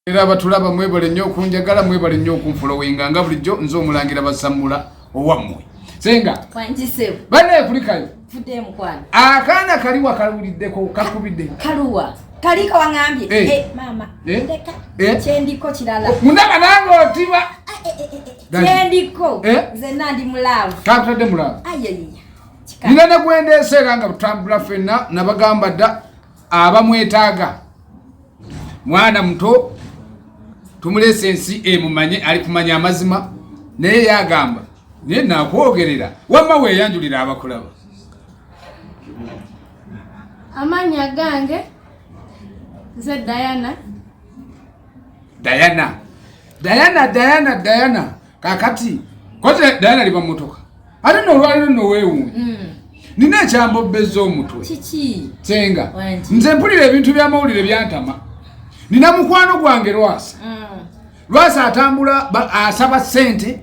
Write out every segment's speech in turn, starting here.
Era abatulaba mwebale nnyo okunjagala, mwebale nnyo okunfolowinga nga bulijjo. Nze omulangira Basammula owammwe Senga. Wangisebo. Banaye kulikayo. Fudde mukwano. Akaana kaliwa kawuliddeko kakubidde? Kaluwa kaliko waŋambye. Eh. Eh, maama. Eh. Ndeka. Eh. Kyendiko kirala. Mundaba nange otiba. Ah, eh, eh, eh, eh. Dani. Kyendiko. Eh. Nze nandi mulaavu. Kakutadde mulaavu. Ayeyiya. Kika. Nina ne gwendeese era nga tutambula ffenna, nabagamba dda abamwetaaga. Mwana muto tumuleese ensi emumanye, ali kumanya amazima, naye yagamba naye nakwogerera. Wamma weeyanjulira abakulaba. Amannya gange nze Diana. Diana, Diana, Diana, Diana. Kakati koze Diana liba mumotoka ate nolwaliro noweewuunya. Nina ekyambobbezza omutwe. Kiki? Senga. Wangi. Nze mpulira ebintu by'amawulire byantama. Nina mukwano gwange Lwasa. Lwasa atambula asaba ssente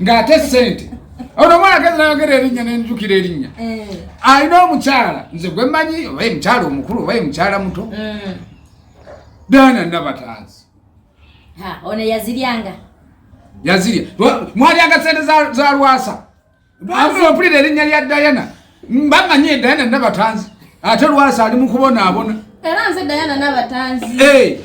ng'ate ssente ono omwana gezi nayogera erinnya nenzukira erinnya. Alina omukyala nze gwe mmanyi, oba ye mukyala omukulu oba ye mukyala muto. Diana Nabatanzi. Ha, ono yaziryanga. Yazirya. Mwalyanga ssente za Lwasa. Lwasa mpulira erinnya lya Diana mbamanyi Diana Nabatanzi, ate Lwasa ali mu kubonaabona. Era nze Diana Nabatanzi. Eh.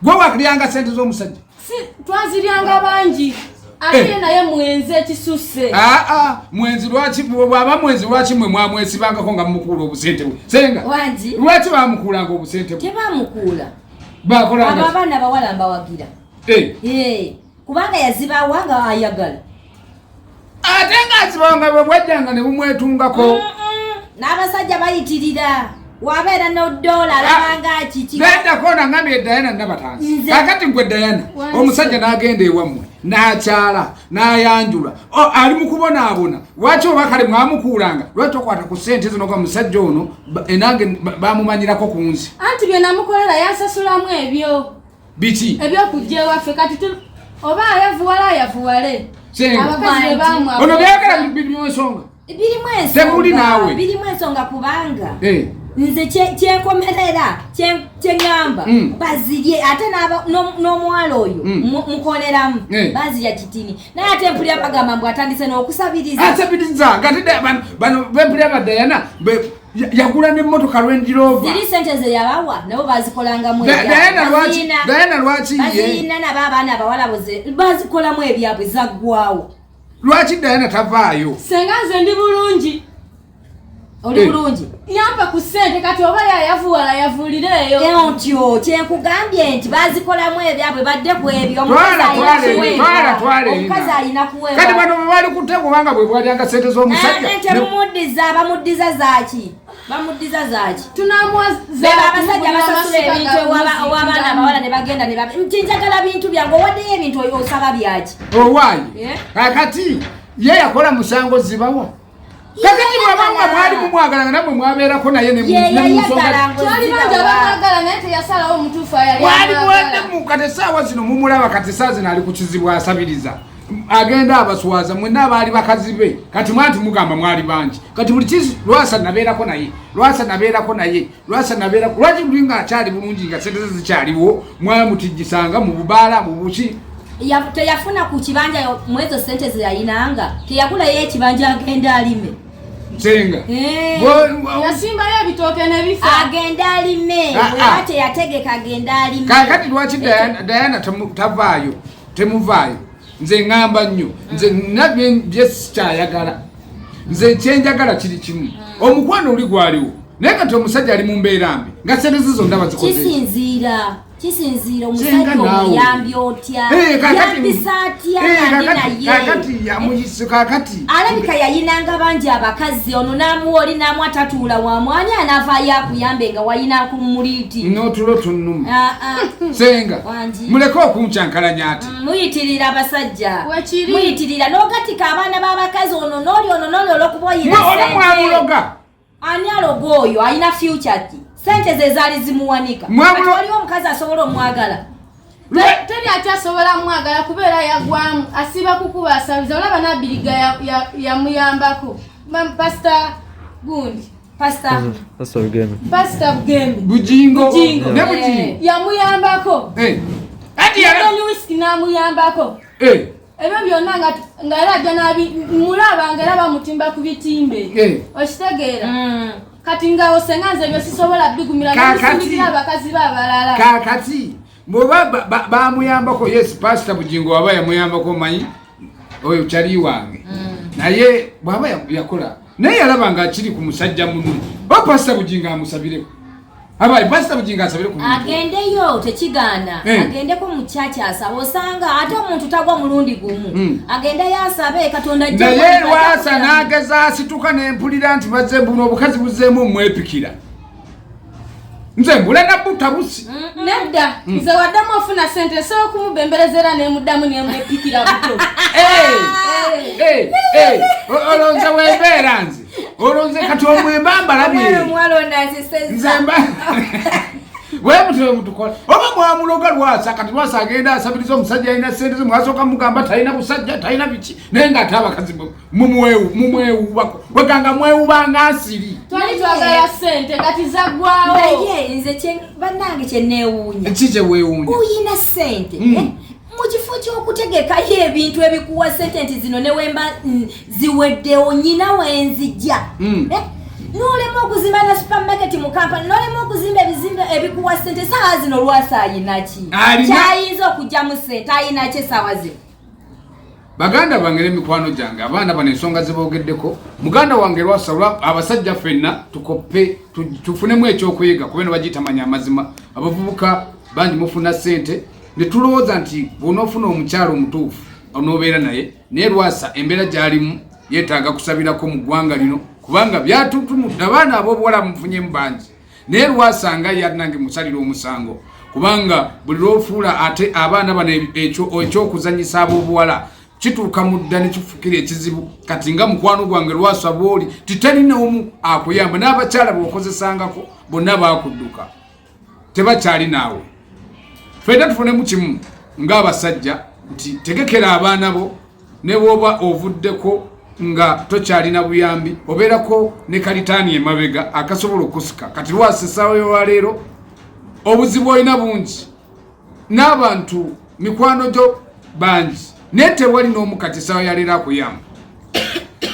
Gwe walyanga ssente z'omusajja? Si twaziryanga bangi. Ate Eh. naye mwenzi ekisusse. Aa, mwenzi lwaki? Bw'aba mwenzi lwaki mwe mwamwesibangako nga mumukuula obusente bwe, Senga? Wangi. Lwaki bamukuulanga obusente bwe? Tebamukuula. Bakolanga. Abo abaana abawala mbawagira. Eh. Eh, kubanga yazibawa nga ayagala. Ate ng'azibawanga bwe bwajjanga ne bumwetungako. N'abasajja bayitirira. Wabeera n'oddoola alabanga kiki. Beddako nangambye Diana Nabatanzi. Kakati gwe Diana, Wangi. omusajja n'agenda ewammwe n'akyala n'ayanjula, ali mu kubonaabona. Lwaki oba kale mwamukuulanga, lwaki tokwata ku ssente zino ga musajja ono enange bamumanyirako ku nsi? Anti bye namukolera yansasulamu ebyo. Biki? Ebyokujja ewaffe kati oba ayavuwala ayavuwale. Senga. Abakazi be bamwa. Ono byagala birimu ensonga. Birimu ensonga. Temuli naawe. Birimu ensonga kubanga Eh. nze kyenkomerera, kyeŋŋamba, bazirye ate n'omuwala oyo mukoleramu. Bazirya kitini, naye ate mpulira bagamba mbu atandise n'okusabiriza. Asabiriza nga tedda bano bempulira ba Diana yagula n'emmotoka Range Rover. Ziri sente ze yabawa nabo bazikolangamu ebyabwe. Diana lwaki? Bazirina. Diana lwaki ye? Bazirina nabo abaana abawala boze bazikolamu ebyabwe zaggwawo. Lwaki Diana tavaayo? Senga nze ndi bulungi. Oli Eh. bulungi. Yampa ku ssente kati oba yayavuwala yavuulireeyo. Otyo kyenkugambye nti bazikolamu ebyabwe badde ku ebyo. Twala, Omukazi alina twala eri, kuweebwa. twala, twala eri. Omukazi alina kuweebwa. Kati bano bwe bali kute kubanga bwe bwalyanga ssente z'omusajja. Ah, temumuddiza, bamuddiza zaaki? Bamuddiza zaaki? Tunamuwa Beba abasajja basasula ebintu ew'abaana abawala ne bagenda ne nti njagala bintu byange, owaddeyo ebintu osaba byaki? Owaayi. Eh? Kakati ye yakola musango zibawa. Kakati bw'abanga mwali mumwagala nga nammwe mwabeerako naye Ye ne mu nsonga. yayagala ngo Kyali bangi zibawa. abamwagala naye teyasalawo omutuufu ayali Mwali amwagala. muwadde mu kati essaawa zino mumulaba kati essaawa zino ali ku kizibu asabiriza. Agenda abaswaza mwenna abaali bakazi be. Kati mwanti mugamba mwali bangi. Kati buli kizi Lwasa nabeerako naye. Lwasa nabeerako naye. Lwasa nabeerako. Lwaki buli nga akyali bulungi nga ssente ze zikyaliwo mwamutijjisanga mu bubaala mu buki? Teyafuna ku kibanja mu ezo ssente ze yayinanga. Teyagulayo ekibanja agenda alime. Senga. Eh. Yasimbayo ebitooke ne bifa. Agenda alime. Ah, ah. Bw'aba teyategeka agenda alime. Kaakati lwaki Diana tavaayo? Temuvaayo. Nze ŋŋamba nnyo. Nze nina bye sikyayagala. Nze kyenjagala kiri kimu. Omukwano oli gwaliwo. Naye kati omusajja ali mu mbeera mbi. Nga ssente ze zonna bazikoze. Kisinziira. Kisinziira Senga omusajja naawe. omuyambi otya? Eh, Yambisa atya kandi naye? Kakati yamuyise kakati. Alabika yayinanga bangi abakazi ono n'amuwa oli n'amuwa tatuula wamu. Ani anaavaayo akuyambe nga wayina ku muliiti? N'otulo tunnuma. Ah, ah. Senga, Wangi. muleke okunkyankalanya ati. Muyitirira abasajja. Wekiri. Muyitirira n'ogatika abaana b'abakazi ono n'oli ono n'oli olw'okuba oyina Mwe oba ssente. mwamuloga. Ani aloga oyo alina future ki? Ssente ze zaali zimuwanika. Kati waliwo omukazi asobola omwagala. Teri akyasobola mwagala kubeera yagwamu asiba kukuba asabiza olaba n'abiriga yamuyambako. Pastor gundi. Pastor. Pastor Bugembe. Pastor Bugembe. Bujingo. Bujingo. Ne Bujingo. Yamuyambako. Namuyambako. Ati yala Whisky namuyambako. Ebyo byonna nga era ajja mulaba nga era bamutimba ku bitimbe. Okitegeera. Kati nga osenga nze ebyo sisobola bigumira n'okusindikira abakazi be abalala. Kaakati bw'oba bamuyambako, yes, Pastor Bugingo waba yamuyambako, omanyi oyo kyali wange. Naye bw'aba yakola naye yalaba nga kiri ku musajja munne. Oba Pastor Bugingo amusabireko. Abayi Pastor Bugingo asabire ku muntu. Agendeyo tekigaana. Agendeko mu church asabe, osanga ate omuntu tagwa mulundi gumu. Agendeyo asabe Katonda ajja Naye Lwasa n'ageza asituka n'empulira nti bazze buno obukazi buzzeemu omwepikira. Nze mbula na butabusi. Nedda, nze waddamu ofuna ssente nsobola okumubembereza era nemuddamu nemwepikira buto. Olonze wembeera nze. Olonze kati omwemba mbalabye. Nze mba wemutukola oba mwamuloga Lwasa. Kati Lwasa agenda asabiriza omusajja alina ssente ze, mwasooka mugamba talina busajja, talina biki, naye ng'ate abakazi mumwewubako weganga mwewubanga nsiri. Twali twagala ssente kati zaggwawo. Naye nze bannange kye neewuunya. Ki kye weewuunya? Oyina ssente mu kifo ky'okutegekayo ebintu ebikuwa ssente nti zino ne wemba ziweddewo nnyina wenzijja. N'olema okuzimba na supermarket mu Kampala, n'olema okuzimba ebizimbe ebikuwa ssente. Essaawa zino Lwasa ayina ki? Kyayinza okugyamu ssente ayina ki essaawa zino? Baganda bange n'emikwano gyange, abaana bano ensonga ze boogeddeko, muganda wange Lwasa, abasajja ffenna tukoppe, tufunemu ekyokuyiga kuba eno bagitamanya amazima. Abavubuka bangi mufuna ssente ne tulowooza nti bw'onoofuna omukyalo omutuufu onoobeera naye, naye Lwasa embeera gy'alimu yeetaaga kusabirako mu ggwanga lino kubanga byatutumudde abaana ab'obuwala mufunyemu bangi. Naye Lwasa nga ye nange musalira omusango kubanga buli lw'ofuula ate abaana bano ekyokuzanyisa ab'obuwala kituuka mu dda ne kifukira ekizibu. Kati nga mukwano gwange Lwasa bw'oli titali n'omu akuyamba, n'abakyala bw'okozesangako bonna baakudduka tebakyali naawe. Ffenna tufunemu kimu ng'abasajja nti tegekera abaana bo ne bw'oba ovuddeko nga tokyalina buyambi, obeerako ne kalitaani emabega akasobola okusika. Kati Lwasa essaawa y'olwaleero obuzibu olina bungi n'abantu mikwano gyo bangi, naye tewali n'omu kati essaawa yaleero akuyamba.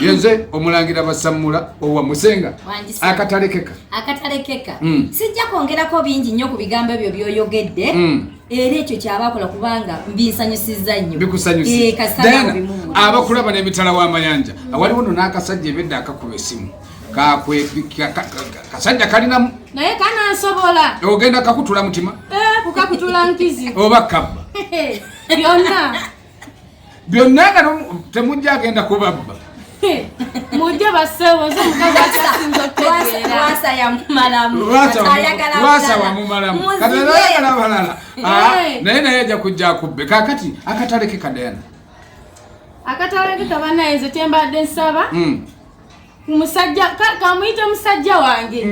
Yenze omulangira Basammula owa Musenga akatalekeka. Akatalekeka. Sijja kwongerako bingi nnyo ku bigambo ebyo by'oyogedde. Era ekyo kyabakola kubanga mbinsanyusizza nnyo. Bikusanyusiza. Diana, abakulaba n'emitala w'amayanja, awaliwo nno n'akasajja ebedda akakuba esimu kasajja kalinamu naye kanansobola. Ogenda kakutula mutima. Kukakutula nkizi oba kabba byonna byonna nga temujja agenda kubabba. Mujje basewo nze mukazi akyasinza okutegeera. Lwasa yamumalamu. Lwasa wamumalamu kati ayagala balala. Naye naye ajja kujja akubbe. Kaakati akatalekeka Diana. Akatalekeka bannaye nze kyembadde nsaba musajja kamuyite musajja wange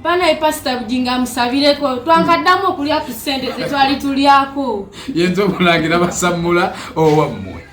banaye Pasita Bugingo amusabireko twankaddamu okulya ku ssente zetwali tulyako. Yenze omulangira Basammula owammwe.